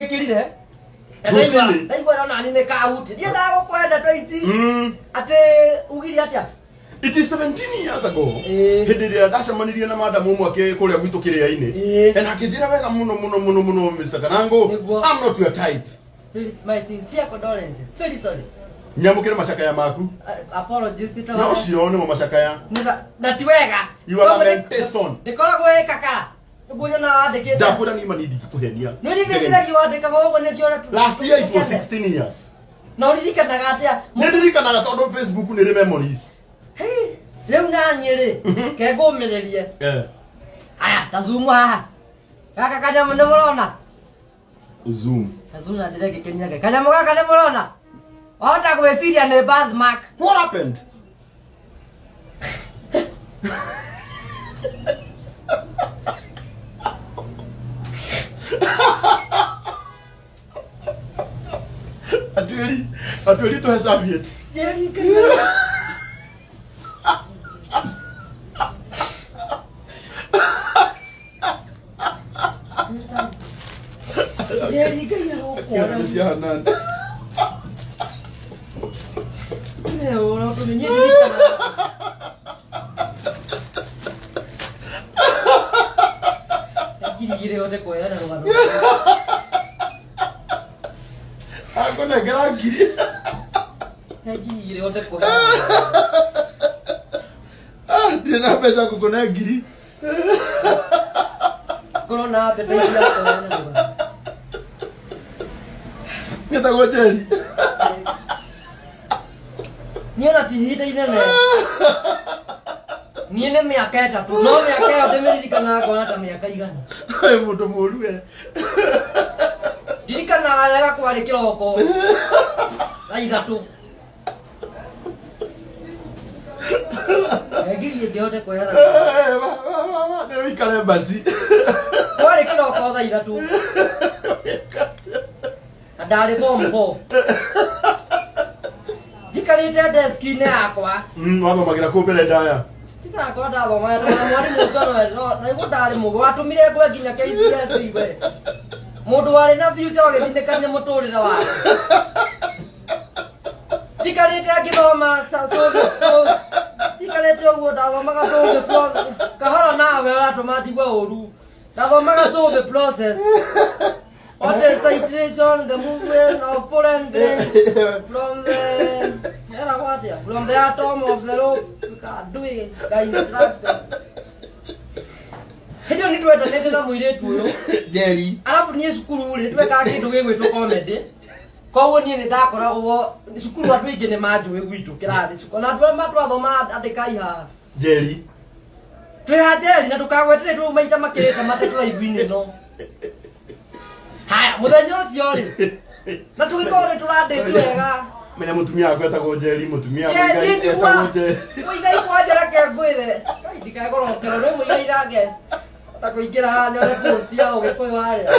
Kĩrire. Rũcinĩ. Ndaigua ona nĩ kauti. Ndiendaga gũkwenda twa ici. Atĩ ugire atĩa? It is 17 years ago. Ĩĩ. Hĩndĩ ĩrĩa ndacemanirie na madam ũmwe kũrĩa gwitũ kĩrĩa-inĩ. Ĩĩ. Na akĩnjĩra wega mũno mũno mũno mũno Mr. Kanango. Nĩguo. I'm not your type. Please, my sincere condolences. Very sorry. Nyamũkĩre macakaya maku. Apologies Na ũcio nĩmo macakaya. Na ti wega. You are lamentation. Ndĩkoragwo ĩ kakara. Ũguo nyonaga wandĩkĩte. Ndakwĩra niĩ ma niĩ ndingĩkũhenia. Nĩ ũririkanagia wandĩkaga ũguo nĩkĩo ũrĩa Last year it was 16 years. Na ũririkanaga atĩa? Nĩ ndirikanaga tondũ Facebook nĩ ĩrĩ memories. Hey, rĩu naniĩ rĩ, ke ngũmĩrĩrie. Eh. Aya, ta zoom haha. Gaka kanyamũ nĩ mũrona? Zoom. Ta zoom na njĩra ĩngĩkenia. Kanyamũ gaka nĩ mũrona? Wahota gwĩciria nĩ birthmark. What happened? Atueli, atueli tuhe serviette. Njeri Ngai. Njeri Ngai arokuona. Nĩ ciahanana. Niĩ ndirikanaga. Ngiri igĩrĩ hote kuheana rũgano. Akũnengera ngiri. Ngiri igĩrĩ hote kuheana. Ah, ndirĩ na mbeca ngũkũne ngiri. Ngorwo na mbeca iria kuheana rũgano. Ngetagwo Njeri. Niĩ ona ti ihinda inene. Niĩ nĩ mĩaka 3 no mĩaka ĩyo ndĩmĩririkanaga ngona ta mĩaka 100. Wĩ mũndũ mũru we. Ndirikanaga wega kwarĩ kĩroko thaa 3. Ngiri ĩngĩhote kweherera. Eh, wa, nĩ ũikare mbasi. Kwarĩ kĩroko thaa 3. Na ndarĩ form 4. Njikarĩte deski-inĩ yakwa. Wathomagĩra kũ mbere ndaya? Tinakorwo ndathoma na mwarimũ ũcio no naiguo ndarĩ mũgĩ watũmire ngwe nginya KCSE we. Mũndũ warĩ na future ũgĩtindĩkania mũtũrĩre wake. Njikarĩte ngĩthoma njikarĩte ũguo ndathomaga survey process. Kahora nawe ũratũma njigue ũru. Ndathomaga survey process. What is the iteration, the movement of pollen grains from the Era what ya? From the atom of the rope ndui Ngai nĩ Hĩndĩ ĩyo nĩ twendanĩte na mũirĩtu ũyũ. Njeri. Arabu niĩ cukuru rĩ twekaga kĩndũ gĩgwĩtwo comedy. Koguo niĩ nĩ ndakoragwo cukuru andũ aingĩ nĩ manjũĩ gwitũ kĩrathi cukuru. Na andũ arĩa matwathoma andĩkai haha. Njeri. Twĩ ha Njeri na ndũkagwetere rĩu maita makĩrĩte matatũ live-inĩ ĩno. Haya, mũthenya ũcio rĩ, na tũgĩkorwo nĩ tũrandĩti wega. Menya mũtumia wakwa etagwo Njeri, mũtumia wa Njeri, Mũigai njigua. etagwo Njeri. Mũigai kwanja reke ngwĩre. Ngai ndikagorokerwo nĩ mũigai nake. Ta kũingĩra haha nyone post ya ũgĩkũyũ harĩa.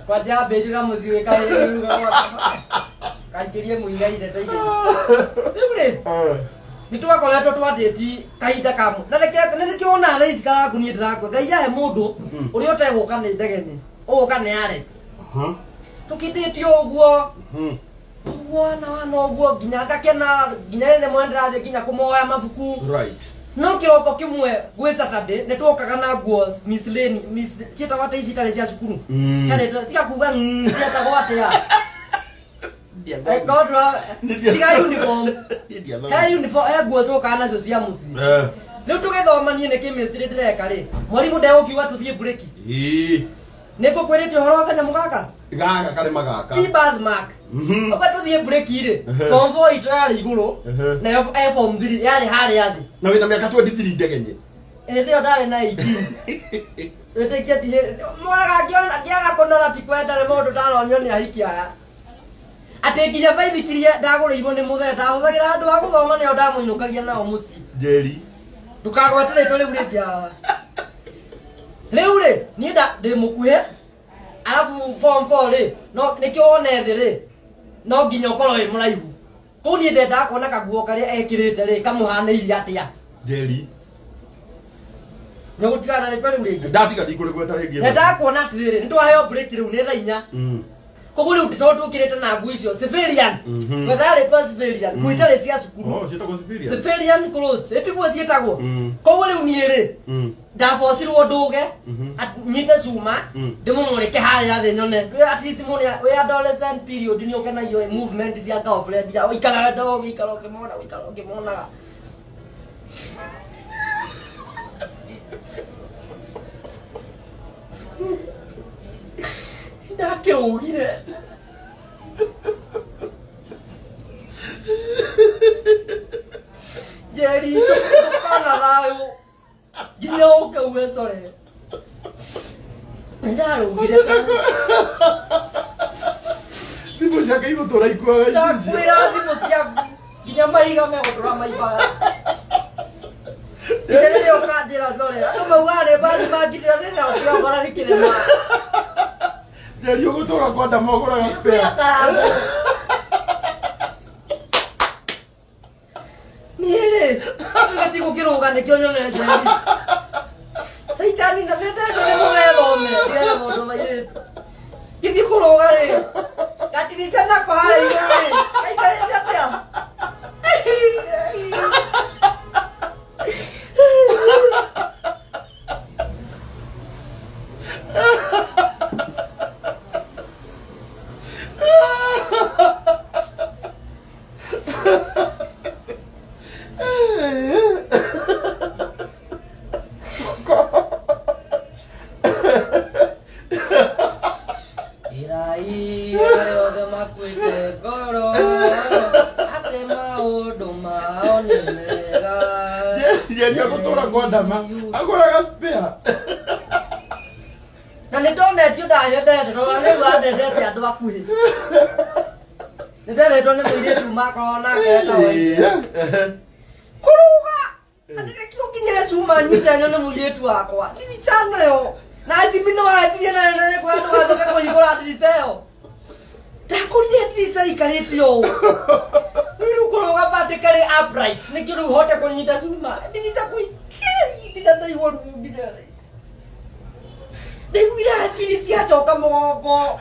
Kwanja ambĩrĩra mũciĩ wĩkaĩruga gwakwa. Kaingĩrie mũigai ndeto igĩrĩ. Rĩu rĩ, nĩ twakoretwo twandĩti kahinda kamwe na reke nĩ nĩkĩo wonaga thaa ici karangu niĩ ndĩrakua Ngai ahe mũndũ ũrĩa ũtegũka nĩ ndegenye ũgũka nĩ Alex tũkindĩtio ũguo ũguo wana wana ũguo nginya ngakena nginya rĩmwe ndĩrathiĩ nginya kũmoya mabuku. Right. No kĩroko kĩmwe gwĩ Saturday nĩ twokaga na nguo miscellaneous mis ciĩtagwo atĩa ici itarĩ cia cukuru? Kana tiga kuga ciĩtagwo atĩa? Tiga uniform. He uniform he nguo twokaga nacio cia mũciĩ. Rĩu tũgĩthoma niĩ nĩ chemistry ndĩreka rĩ, mwarimũ ndegũkiuga tũthiĩ break. Nĩ ngũkwĩrĩte ũhoro wa kanyamũ gaka? Gaka karĩma gaka. Ti birthmark. Oka tũthiĩ break rĩ, form 4 itũ yarĩ igũrũ, nayo e form 3 yarĩ harĩa thĩ. Na wĩna mĩaka 23 ndegenye. Hĩndĩ ĩyo ndarĩ na 18. Wĩtĩkie ti moraga ngĩaga kũnora ti kwenda nĩ maũndũ ndaronio nĩ ahiki aya. Atĩ nginya baithikirie ndagũrĩirwo nĩ mũthee ndahũthagĩra handũ ha gũthoma nĩo ndamũinũkagia nao mũciĩ. Njeri. Ndũkagwete rĩtwa rĩu rĩngĩ haha. Rĩu rĩ, niĩ ndĩ mũkuhĩ, arabu form 4 rĩ, no nĩkĩo wone thĩ rĩ, no nginya ũkorwo wĩ mũraihu. Kũu niĩ ndendaga kuona kaguo karĩa ekĩrĩte rĩ, kamũhanĩirie atĩa. Njeri. Nĩ ũgũtigana na rĩtwa rĩu rĩngĩ. Ndatiga ndikũrĩgweta rĩngĩ. Na ndakuona atĩrĩrĩ, nĩ twaheo break rĩu nĩ thaa 4. Koguo rĩu tondũ tũkĩrĩte na nguo icio civilian. Wetha rĩtwa civilian, nguo itarĩ cia cukuru. Oh, ciĩtagwo civilian. Civilian clothes, ĩtiguo ciĩtagwo. Koguo rĩu niĩ rĩ, ndabocirwo ndũge, nyite cuma, ndĩmũmũrĩke harĩa thĩ nyone. Wĩ at least mũndũ wĩ adolescent period nĩ ũkenagio ĩ movement cia girlfriend ya ũikaraga ndo ũgĩikara ũkĩmona, ũikara ũkĩmonaga. Ndakĩrũgire. Njeri, ndũkana thayũ nginya ũke uge sorry. Ndarũgire. Thimũ ciake igũtũra ikuaga icicio. Ndakwĩra thimũ ciaku nginya mahiga megũtũra maimbaga. Nginya rĩrĩa ũkanjĩra sorry. Andũ maugaga nĩ mbathi mangitĩra nĩ nao kĩongora nĩ kĩrema. Njeri ũgũtũra kwa ndama ũgũraga spare. Karango. Niĩ rĩ, gĩti gũkĩrũga nĩkĩo nyonete. Caitani na nĩndendwo nĩ mũgethome, ndigana maũndũ mairĩtu. Gĩthiĩ kũrũga rĩ, gatirica nako harĩa igũrũ rĩ, gaikarĩte atĩa? Ĩrai arĩa othe makuĩte ngoro atĩ maũndũ mao nĩ mega. Njeri ũgũtũra kwa ndama agũraga spare. Na nĩ ndonetio ndanyendete tondũ rĩu andendete andũ akuhĩ. Nĩ nderetwo nĩ mũirĩtu makoragwo nake etagwo Ithe. Kũrũga atĩ nĩkĩo nginyĩre cuma nyite nyone mũirĩtu wakwa ndirica nayo na njimi nĩ wanjirie nayo na nĩkũrĩa ndũgacoke kũhingũra ndirica ĩyo. Ndakorire ndirica ikarĩte ũũ rĩu rĩu kũrũga vertically upright nĩkĩo rĩu hote kũnyita cuma ndirica kũingĩra ndirica ndaigua ruo nginya thaa ici. Ndaiguire hakiri ciacoka mũgongo.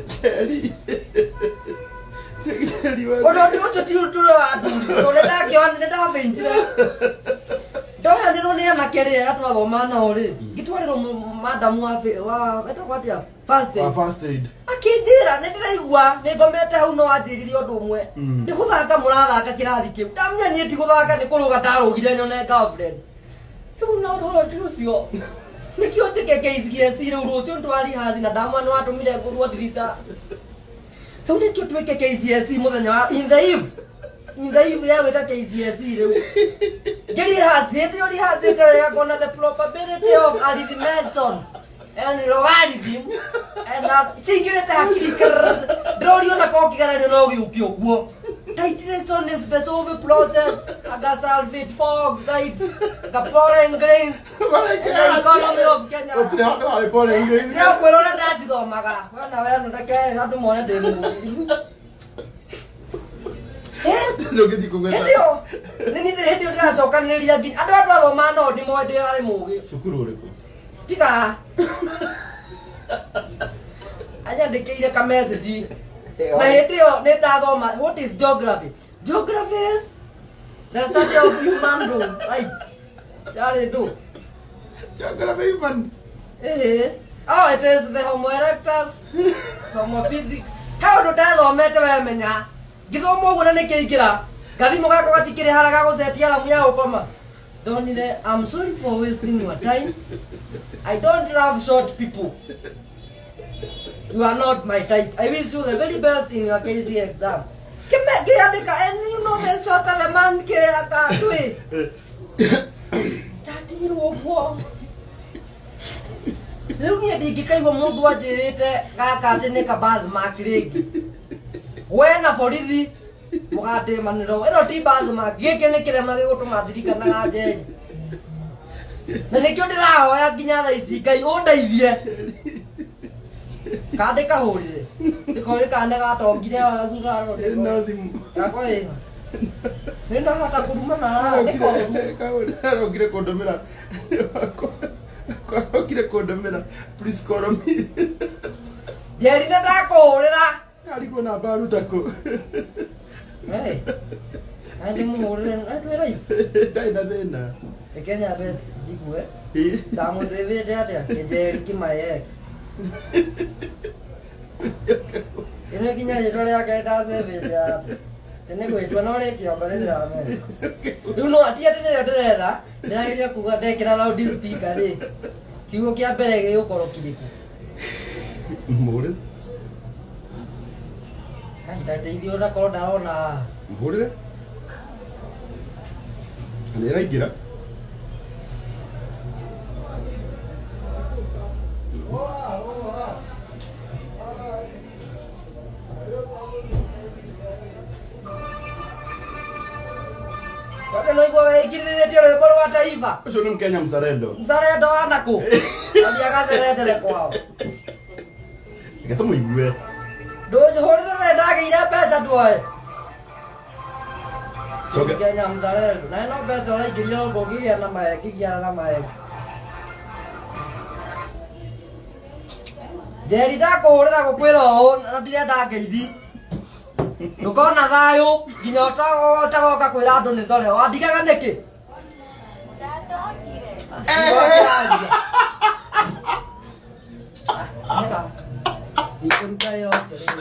Njeri. Njeri we. Ũndũ ũndũ ũcio ti ũndũ wa athuri tondũ nĩndakĩona nĩndabĩnjire ndoyanĩrwo nĩ anake rĩ arĩa twathoma nao rĩ ngĩtwarĩrwo madamu wa wa etagwo atĩa first aid. Wa first aid. Akĩnjĩra nĩ ndĩraigua nĩ ngomete hau no anjĩrire ũndũ ũmwe. Nĩ gũthaka mũrathaka kĩrathi kĩu ndamenya niĩ ti gũthaka nĩ kũrũga ndarũgire nyone girlfriend. Rĩu na ũhoro ti ũcio nĩkĩo njĩke KCSE rĩu rũciũ nĩtwarihaci na ndamwa nĩ watũmire ngũrwo ndirica. Rĩu nĩkĩo twĩke KCSE mũthenya wa in the eve, in the eve ya gwĩka KCSE rĩu ngĩrihaci hĩndĩ ĩyo rihacĩte wega ngona the probability of arithmetic and logarithm and cingĩrĩte hakiri krrr. Ndĩrorio na ko kĩgeranio no gĩũke ũguo. Titration is the solving process aga sulfate fog right the pollen grains and the economy of Kenya. Gũtirĩ handũ harĩ pollen grains. Ndĩrakwĩra ũrĩa ndacithomaga wena we reke andũ mone ndĩ mũũgĩ. Ndũngĩthiĩ kũgweta. Hĩndĩ ĩyo nĩ niĩ hĩndĩ ĩyo ndĩracokanĩrĩria nginya andũ arĩa twathoma nao ndimoĩ ndĩ arĩ mũũgĩ. Cukuru ũrĩkũ? Tiga anyandĩkĩire ka message na hĩndĩ ĩyo nĩ ndathoma what is geography. Geography is the study of human do right yarĩ ndũ. Geography human. Ĩhĩ. Oh, it is the Homo erectus, Homo physics. He ũndũ ndathomete wemenya. Ngĩthoma ũguo na nĩkĩingĩra. Gathimũ gakwa gatikĩrĩ hara ga gũcetia aramu ya gũkoma. Ndonire, I'm sorry for wasting your time. I don't love short people. You are not my type. I wish you the very best in your KC exam. Kĩme ngĩandĩka, and you know the shorter the man kĩaka ndwĩ. Ndatigirwo ũguo. Rĩu niĩ ndingĩkaigua mũndũ anjĩrĩte gaka atĩ nĩ ka birthmark rĩngĩ. We na borithi mũgatĩmanĩrwo. Ĩno ti birthmark, gĩkĩ nĩ kĩrema gĩgũtũma ndirikanaga Njeri. Na nĩkĩo ndĩrahoya nginya thaa ici Ngai ũndeithie. Kandĩ kahũrĩre. Ndĩkoĩ kana nĩ gatongire thutha. Ĩno thimũ. Gakwa ĩha. Nĩ ndahota kũrumana nĩ koru. Arokire kũndũmĩra. Arokire kũndũmĩra. Please call me. Njeri nĩ ndakũhũrĩra. Arigwo namba aruta kũ. Hey. Na ndĩmũhũrĩre na twĩ live. Ndarĩ na thĩna. Reke nyambe njigue. Ĩ. Ndamũcĩvĩte atĩa? Kĩnjeri kĩ my ex. Ĩno nginya rĩtwa rĩake ndacĩvĩte atĩa? Nĩ gwĩtua no rĩ kĩongo nĩ ndĩramenya. Rĩu no ti atĩ nĩrĩo ndĩretha, ndĩrageria kuga ndekĩra loud speaker rĩ, kiugo kĩa mbere gĩgũkorwo kĩrĩkũ? Mũhũrĩre. Kai ndandeithia onakorwo ndarona haha. Mũhũrĩre. Nĩ ĩraingĩra. Kwani no igua wĩkirĩrĩtie rwĩmbo rwa taifa. Ũcio nĩ Mkenya mzalendo. Mzalendo wa nakũ? Athiĩ agacerendere kwao. Reke tũmũigue. Ndũnjũhũrĩre na ndagĩire mbeca tuoe. Coke. Kenya mzalendo. Na ĩno mbeca ũraingĩria ũguo ũngĩgĩa na mae, ngĩgĩa na mae. Njeri ndakũhũrĩra gũkwĩra ũũ na ndirenda ngeithi. Ndũkona thayũ nginya ũtagoka kwĩra andũ nĩ core. Wandigaga nĩkĩ? Ndikũruta wĩra ũcio rĩu.